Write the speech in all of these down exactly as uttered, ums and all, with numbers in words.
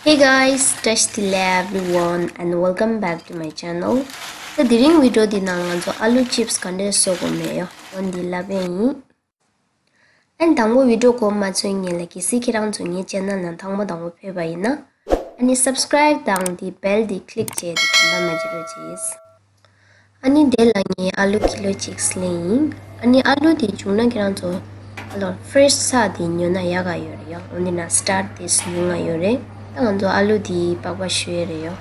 Hey guys, བཀྲ་ཤིས་བདེ་ལེགས་everyone and welcome back to my channel. ད་དེ་རིང་བི་ཌི་ཡོ་འདི་ནང་ང་ཚོ་ཨ་ལུ་ཅིབ་སི་ག་འདྲས་བཟོ་དགོས་མེད་ཡོ། འོ་འདི་ལབ་པ་ཡིན། ཨ་ནི་དང་པོ་བི་ཌི་ཡོ་འགོ་མ་ཚུགས་སྔོན་ལ་གལ་སྲིད་ཁྱེད་རང་ཚོ་ངའི་ཆེ་ནལ་ནང་ཐེངས་མ་དང་པོ་ཕེབས་པ་ཡིན་ན། ཨ་ནི་སབ་སི་ཀ་རའིབ་དང་འདི་བེལ་འདི་ཀི་ལིག་བྱས་ཏེ་དྲན་པ་མ་བརྗེད་རོགས་གྱིས། ཨ་ནི་དེ་ལ་ངས་ཨ་ལུ་ཀི་ལོ་གཅིག་ལེན་ཡིན། ཨ་ནི་ཨ་ལུ་དེ་བྱུང་ན་ཁྱེད་རང་ཚོ་ཨ་ལོ་ཕི་རེ་ཤི་ཚ་དེ་ཉོ་ན་ཡག་ག་ཡོད་རེད་ཡ། འོ་འདི་ན་སི་ཊར་ཊི་དེ་ཉུང་ང་ཡོད་རེད། ད་ང་ཚོ་ཨ་ལུ་དེ་པགས་པ་བཤུ་ཡས་རེད་ཡ། ཨ་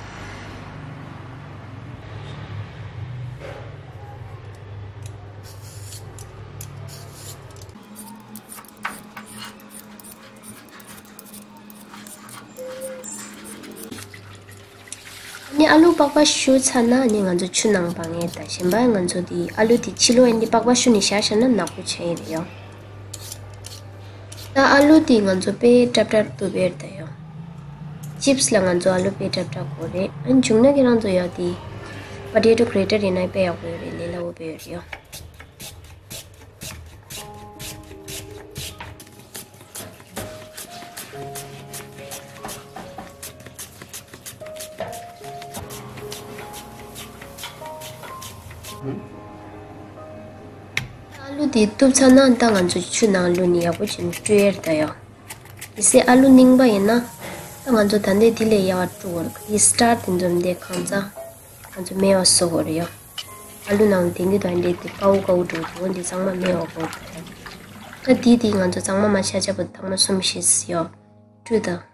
ནི་ཨ་ལུ་པགས་པ་བཤུ་ཚར་ན་ཨ་ནི་ང་ཚོ་ཆུ་ནང་སྦང་ངེས་ད། གཞན་པ་ང་ཚོ་དེ་ཨ་ལུ་དེ་ཕྱི་ལོགས་ཨ་ནི་པགས་པ་བཤུ་ནས་བཞག་བཞག་ན་ནག་པོ་ཆགས་ཡས་རེད་ཡ། ད་ཨ་ལུ་དེ་ང་ཚོ་དཔེ་ཀྲབ་ཀྲབ་གཏུབ་ཡས་རེད་ད་ཡ། ཅིབ་སི་ལ་ང་ཚོ་ཨ་ལུ་དཔེ་ཀྲབ་ཀྲབ་དགོས་རེད། ཨ་ནི་བྱུང་ན་ཁྱེད་རང་ཚོ་ཡ་དེ་པོ་ཊེ་ཊོ་གྷི་རེ་ཊར་ཡིན་ན་དཔེ་ཡག་པོ་ཡོད་རེད། ལས་སླ་བོ་དཔེ་ཡོད་རེད་ཡ། ཨ་ལུ་དེ་གཏུབ་ཚར་ན་ད་ང་ཚོ་ཆུ་ནང་བླུགས་ནས་ཡག་པོ་བྱས་ནས་བཀྲུ་ཡས་རེད་ད་ཡ། གལ་སྲིད་ཨ་ལུ་རྙིང་པ་ཡིན་ན་ད་ང་ཚོ་ད་ལྟའི་དེ་ལས་ཡག་པ་བཀྲུ་དགོས་རེད། དེ་སི་ཊར་ཊི་དེ་ཚོ་འདི་གང་ཚང་ང་ཚོ་མེད་པ་བཟོ་དགོས་རེད་ཡ། ཨ་ལུ་ནང་ལ་ལྡང་གི་དང་འདྲེས་ཏེ་དཀར་པོ་དཀར་པོ་འགྲོ་འདུག་འདི་ཚང་མ་མེད་པ་དགོས་འདུག་ད་དེ་དེ་ང་ཚོ་གཙང་མ་མ་ཆགས་ཆགས་པོ་ཐེངས་མ་གསུམ་བཞི་ཡོ་བཀྲུས་དང་།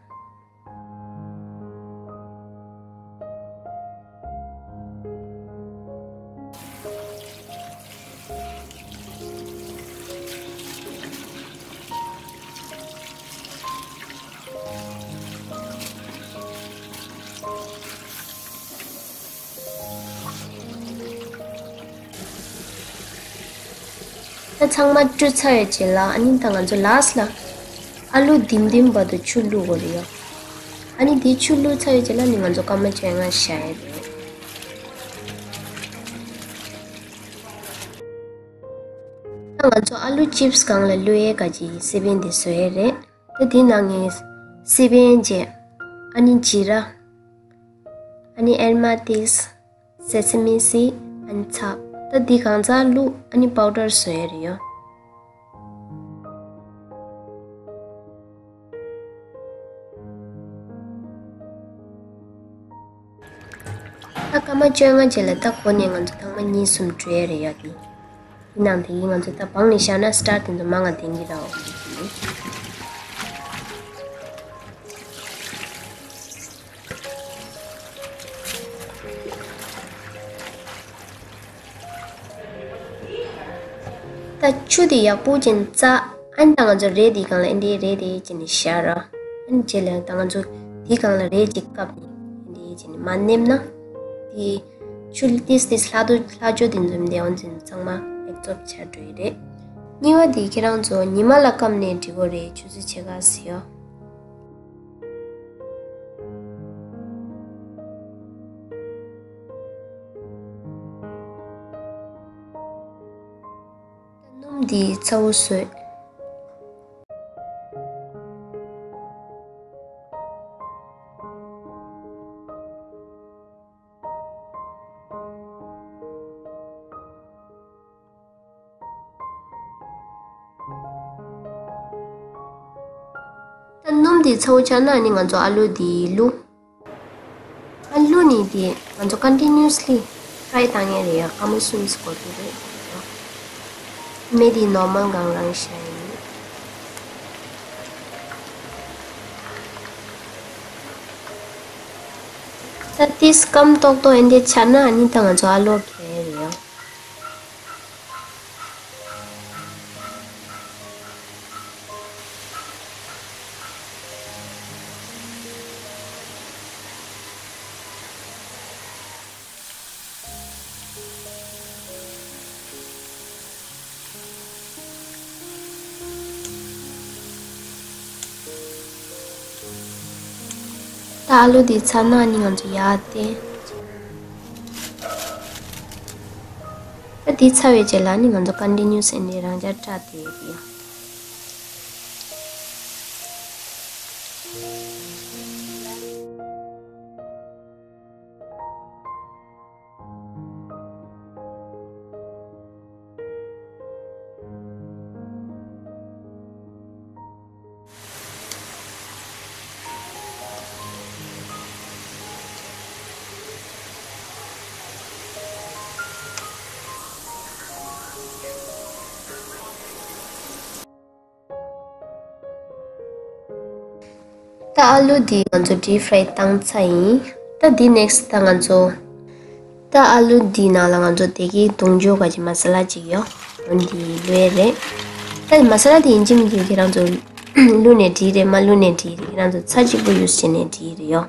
ད་ཚང་མ་བཀྲུས་ཚར་བའི་རྗེས་ལ་ཨ་ནི་ད་ང་ཚོ་ལ་སི་ཊི་ལ་ཨ་ལུ་ལྡེམ་ལྡེམ་བར་དུ་ཆུ་བླུགས་དགོས་རེད་ཡ། ཨ་ནི་དེ་ཆུ་བླུགས་ཚར་བའི་རྗེས་ལ་ནི་ང་ཚོ་སྐར་མ་བཅོ་ལྔ་བཞག་ཡས་རེད། ད་ང་ཚོ་ཨ་ལུ་ཅིབ་སི་སྒང་ལ་བླུགས་ཡས་ག་ཅིག་སི་པན་དེ་བཟོ་ཡས་རེད། ད་དེ་ནང་ངས་སི་པན་བྱས། ཨ་ནི་ཇི་ར། ཨ་ནི་ཨེར་མ་ཏིས། སེ་སེ་མི་སི། ཨ་ནི་ཚྭ། ད་འདི་གང་ཚང་བླུགས་ཨ་ནི་པའུ་ཌར་བཟོ་ཡས་རེད་ཡ། ད་སྐར་མ་བཅོ་ལྔ་རྗེས་ལ་ད་གོ་ནས་ང་ཚོ་ཐེངས་མ་གཉིས་གསུམ་བཀྲུ་ཡས་རེད་ཡ། དེ་དེ་ནང་དེ་ཡིན་ང་ཚོ་ད་སྦང་ནས་བཞག་ན་སི་ཊར་ཊི་དེ་ཚོ་མང་ང་ལྡང་གི་རེད་འོ། ད་ཆུ་དེ་ཡག་པོ་ཅན་བཙགས། ཨ་ནི་ད་ང་ཚོ་རས་དེའི་སྒང་ལ་ཨེ་འདྲའི་རས་དེ་བྱས་ནས་བཞག་ར། ཨ་ནི་རྗེས་ལ་ད་ང་ཚོ་དེའི་སྒང་ལ་རས་ཅིག་བཀབ་ནས་ཨེ་འདྲའི་བྱས་ནས་མ་མནན་ན། དེ་ཆུ་ཏིས་ཏིས་ལྷག་ཏུ་ལྷག་ཅོག་དེ་འཛོམས་དེ་འོན་ཚིན་ཚང་མ་ཨེབ་ཛོརབ་བྱ་འགྲོ་ཡི་རེད། གཉིས་པ་དེ་ཁྱེད་རང་ཚོ་ཉི་མ་ལ་བཀབ་ནས་འགྲིག་གོ་རེད། ཆུ་ཚོད་ཕྱེད་ཀ་ཟེར་ཡོ། སྣུམ་འདི་ཚ་བོ་བཟོས། ད་སྣུམ་འདི་ཚ་བོ་ཆགས་ན་ནི་ང་ཚོ་ཨ་ལུ་འདི་བླུགས། ཨ་ལུ་ནི་དེ་ང་ཚོ་ཀོན་ཊི་ནིའུ་སི་ལི་ཕ་རའི་བཏང་ཡས་རེད་ཡ། སྐར་མ་གསུམ་ཙམ་འགོར་གྱི་རེད། མེ་དེ་ནོར་མལ་སྒང་རང་བཞག་ཡིན། ད་དེ་སྐམ་ཏོག་ཏོག་ཨེ་འདྲ་ཆགས་ན་ཨ་ནི་ད་ང་ཚོ་ཨ་ལུ་གས་རེད་ཡ། ད་ཨ་ལུ་འདི་ཚར་ན་ནི་ང་ཚོ་ཡར་བསྟན། ད་འདི་ཚར་བའི་རྗེས་ལ་ནི་ང་ཚོ་ཀོན་ཊི་ནིའུ་སི་ཨེ་འདྲའི་རང་འཇགས་སྐྲ་དེ་ཡོད་ཡ། ད་ཨ་ལུ་འདི་ང་ཚོ་deep fry བཏང་ཚར་ཡིན། ད་འདི་next ད་ང་ཚོ། ད་ཨ་ལུ་འདི་ནང་ལ་ང་ཚོ་དེ་གི་དུང་ཆོས་ག་ཅི་མ་ས་ལ་ཅིག་ཡོད། འོ་འདི་བླུག་ཡས་རེད། ད་མ་ས་ལ་དེ་ཡིན་གཅིག་མིན་གཅིག་ཁྱེད་རང་ཚོ་བླུགས་ནས་འགྲིག་རེད། མ་བླུགས་ནས་འགྲིག་རེད། ཁྱེད་རང་ཚོ་ཚྭ་གཅིག་པོ་use བྱས་ནས་འགྲིག་རེད་ཡོ།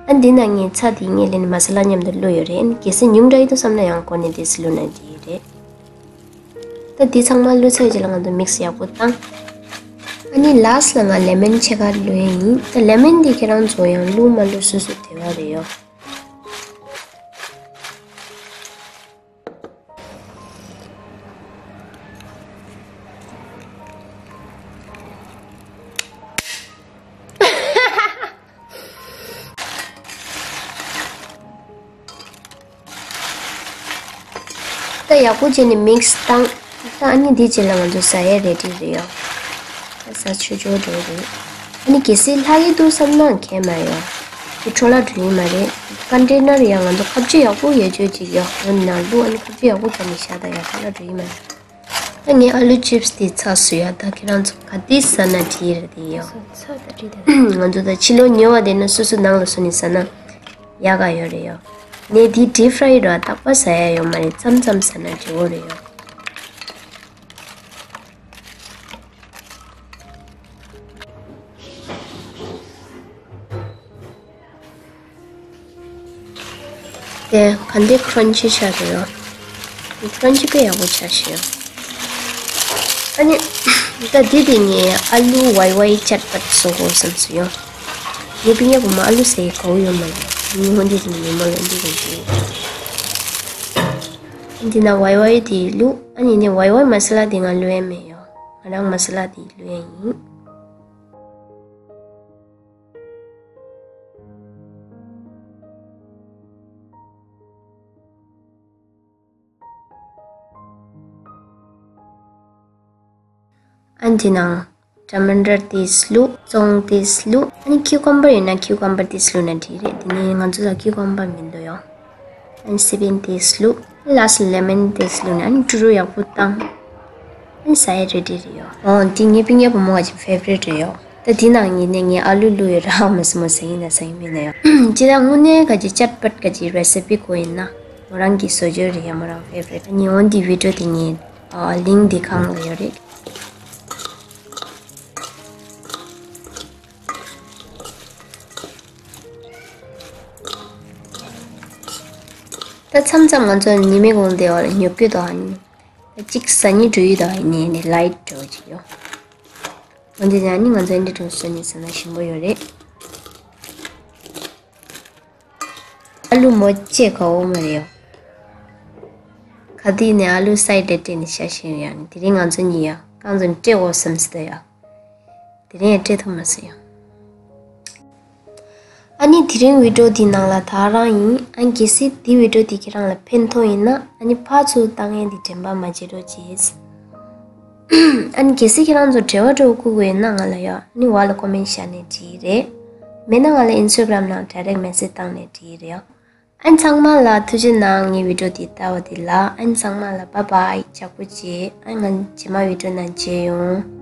ཨ་འདི་ན་ངས་ཚྭ་དེ་ངས་ལེན་ནས་མ་ས་ལ་མཉམ་དུ་བླུགས་ཡོད་རེད། གལ་སྲིད་ཉུང་དྲགས་ཡོད་དུས་བསམ་ན་ཡང་ཁོ་ནས་དེ་ཚོ་བླུགས་ན་འགྲིག་རེད། ད་འདི་ཚང་མ་བླུགས་ཚར་རྗེས་ལ་ང་ཚོ་mix ཡག་པོ་བཏང་། ཨ་ནི་last ལ་ང་lemon ཕྱེད་ཀ་བླུགས་ཡས་ཡིན། ད་lemon འདི་ཁྱེད་རང་ཚོ་ཡང་བླུགས་མ་བླུགས་སོ་སོ་དེ་བ་རེད་ཡོ། ད་ཡག་པོ་བྱས་ནས་mix བཏང་། ད་ཨ་ནི་འདི་རྗེས་ལ་ང་ཚོ་ཟ་ཡས་ready རེད་ཡོ། ད་ཟ་ཆོག་ཆོག་འགྲོ་རེད། ཨ་ནི་གལ་སྲིད་ལྷག་གི་འདུག་བསམ་ན་གས་མ་ཡོ། དེ་འཕྲོ་བརླག་འགྲོ་ཡི་མ་རེད། container ཡང་ང་ཚོ་ཁ་བཅད་ཡག་པོ་ཡོད་ཆོག་ཅིག་ཡོ། འོ་ནང་བླུགས། ཨ་ནི་ཁ་བཅད་ཡག་པོ་བརྒྱབ་ནས་བཞག་ད་ཡ། འཕྲོ་བརླག་འགྲོ་ཡི་མ་རེད། ད་ངས་ཨ་ལུ་chips དེ་ཚར་སོང་ཡ། ད་ཁྱེད་རང་ཚོ་ག་དུས་ཟ་ན་འགྲིག་རེད་དེ་ཡོ། ཚར་ད་འགྲིག་ད། ང་ཚོ་ད་ཕྱི་ལོགས་ཉོ་བ་དེ་ནི་སོ་སོ་ནང་ལ་བཟོས་ནས་ཟ་ན་ཡག་ག་ཡོད་རེད་ཡོ། ནས་དེ་deep fry ར་རྟག་པར་ཟ་ཡ་ཡོད་མ་རེད། མཚམས་མཚམས་ཟ་ན་འགྲིག་གི་རེད་ཡོ། དེ་ག་འདྲ་crunchy ཆགས་འདུག་ཡོ། crunchy དཔེ་ཡག་པོ་ཆགས་ཤག་ཡོ། ཨ་ནི་ད་འདི་དེ་ངས་ཨ་ལུ་ཝའི་ཝའི་ཅཊ་པཊ་བཟོ་དགོས་བསམ་སོང་ཡོ། ངའི་སྤུན་ཀྱག་བུ་མོ་ཨ་ལུ་ཟ་ཡས་དགའ་པོ་ཡོད་མ་རེད། ཉི་ཧོང་འདི་དེ་ཉི་མ་ལོ་འདི་དེ་འདི། འདི་ན་ཝའི་ཝའི་དེ་བླུགས། ཨ་ནི་ནི་ཝའི་ཝའི་མ་ས་ལ་དེ་ང་བླུགས་ཡས་མེད་ཡོ། ང་རང་མ་ས་ལ་དེ་བླུགས་ཡས་ཡིན། ཨ་འདི་ནང་tomato དེ་བླུགས། བཙོང་དེ་བླུགས། ཨ་ནི་cucumber ཡོད་ན་cucumber དེ་བླུགས་ན་འགྲིག་རེད། དེ་ནས་ང་ཚོ་ལ་cucumber མི་འདུག་ཡོ། ཨ་ནི་སི་པན་དེ་བླུགས། last lemon དེ་བླུགས་ནས་ཨ་ནི་དྲུ་རུ་ཡག་པོ་བཏང་། ཨ་ནི་ཟ་ཡས་ready རེད་ཡོ། ཨོ་འདི་ངའི་སྤུན་ཀྱག་བུ་མོ་ག་ཅིག་favorite རེད་ཡོ། ད་འདི་ནང་ཡིན་ནས་ངས་ཨ་ལུ་བླུགས་ཡོད་ར་མ་སི་མོ་ཟ་ཡིན་ན་ཟ་ཡིན་མིན་ན་ཡོ། ཅི་ད་དངོས་གནས་ག་ཅིག་ཅཊ་པཊ་ག་ཅིག་recipe དགོས་ཡིན་ན་མོ་རང་གི་བཟོ་བཅོས་རེད་ཡ། མོ་རང་favorite ཨ་ནི་འོ་འདི་video དེ་ངས་ཨ་link འདི་སྒང་ལ་ཡོད་རེད། ད་མཚམས་མཚམས་ང་ཚོ་ཉི་མའི་གུང་དེ་བ་ལ་ཉོབ་ཀྱི་འདུག་ཨ་ནི། ད་གཅིག་ཟ་སྙིང་འདོད་ཀྱི་འདུག་ཨ་ནི་ནི་light འདྲ་བོ་ཅིག་ཡོད། འོན་ཏེ་ཨ་ནི་ང་ཚོ་འདི་འདྲ་བཟོས་ནས་ཟ་ན་ཞིམ་པོ་ཡོད་རེད། ཨ་ལུ་མོ་ཅེ་ག་འོ་མ་རེད་ཡོ། ག་དུས་ནས་ཨ་ལུ་side ལ་སྤྲད་ནས་བཞག་ཤེས་ཡོད་ཡ། ནི་དེ་རིང་ང་ཚོ་གཉིས་ཡ་རྐང་ཚོ་སྤྲད་འོ་བསམ་སྲིད་ཡ། དེ་རིང་ཡང་སྤྲད་ཐུབ་མ་སོང་ཡ། ཨ་ནི་དེ་རིང་video འདི་ནང་ལ་ད་རང་ཡིན། ཨ་ནི་གལ་སྲིད་འདི་video འདི་ཁྱེད་རང་ལ་ཕན་ཐོགས་ཡིན་ན་ཨ་ནི་ཕར་ཚུར་བཏང་ཡས་འདི་དྲན་པ་མ་བརྗེད་རོགས་གྱིས། ཨ་ནི་གལ་སྲིད་ཁྱེད་རང་ཚོ་འབྲེལ་བ་འགྲོ་དགོས་ཀྱི་ཡོད་ན་ང་ལ་ཡ། ཨ་ནི་འོག་ལ་comment བཞག་ནས་འགྲིག་རེད། མེད་ན་ང་ལ་Instagram ནང་direct message བཏང་ནས་འགྲིག་རེད་ཡ། ཨ་ནི་ཚང་མ་ལ་ཐུགས་རྗེ་གནང་། ངའི་video འདི་ལྟ་བ་འདི་ལ། ཨ་ནི་ཚང་མ་ལ་bye bye། ཅག་པོ་བྱེད། ཨ་ནི་ང་རྗེས་མ་video ནང་མཇལ་ཡོང་།